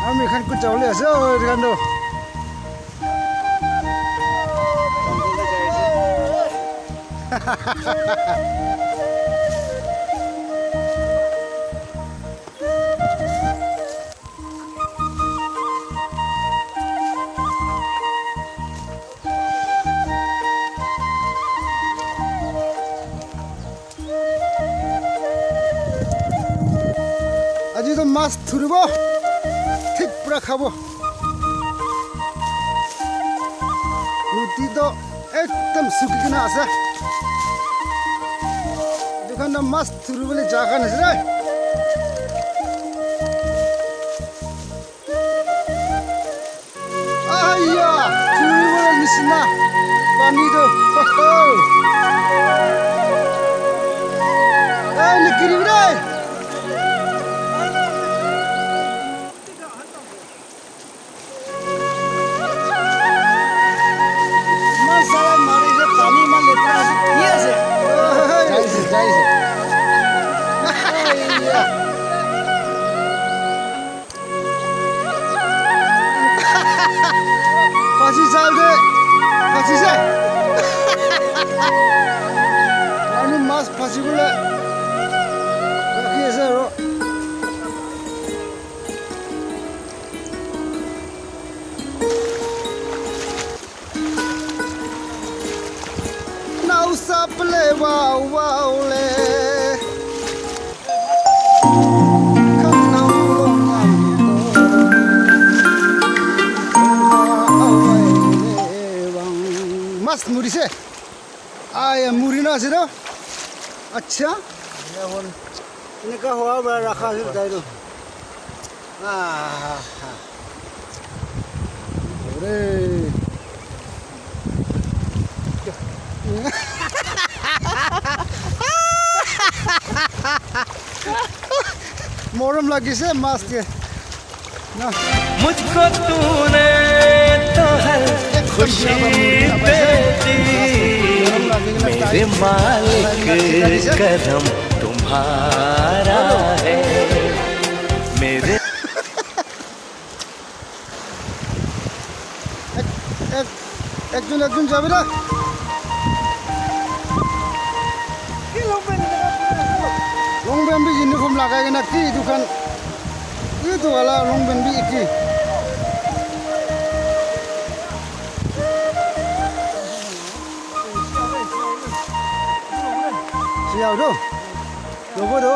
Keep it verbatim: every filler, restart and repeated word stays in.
Ami khan kut jabole ase, oh, etu khan toh. Aji toh mas thuribo, thik pura khabo. Nodi toh ekdam suki kena ase. Etu khan toh mas thuribole jaga nai ase. Aiya, thuribole nishina pani toh. Ai, nikiri bhi nai. Iman sara mari je, pani iman letra ase, ki ase? Jai ase, jai ase. Aiya. Phasi jal de, phasi jai. Manu mas phasi bole rakhi ase aro. Nau sap le wow wow le. Mas murise. Aya, muri na ase toh. Acha. Eneka hoa para rakha ase tai toh. Ah. Ore. Morom lagise mas ke. Na. मुझको तूने तो हर खुशी दे दी, मेरे मालिक करम तुम्हारा है, मेरे Ek, ek, ekjon, ekjon jabi na. Long pant bi uniform lagai kena ki etu khan. Etu wala long pant bi eki. Siya udo. Lobo do.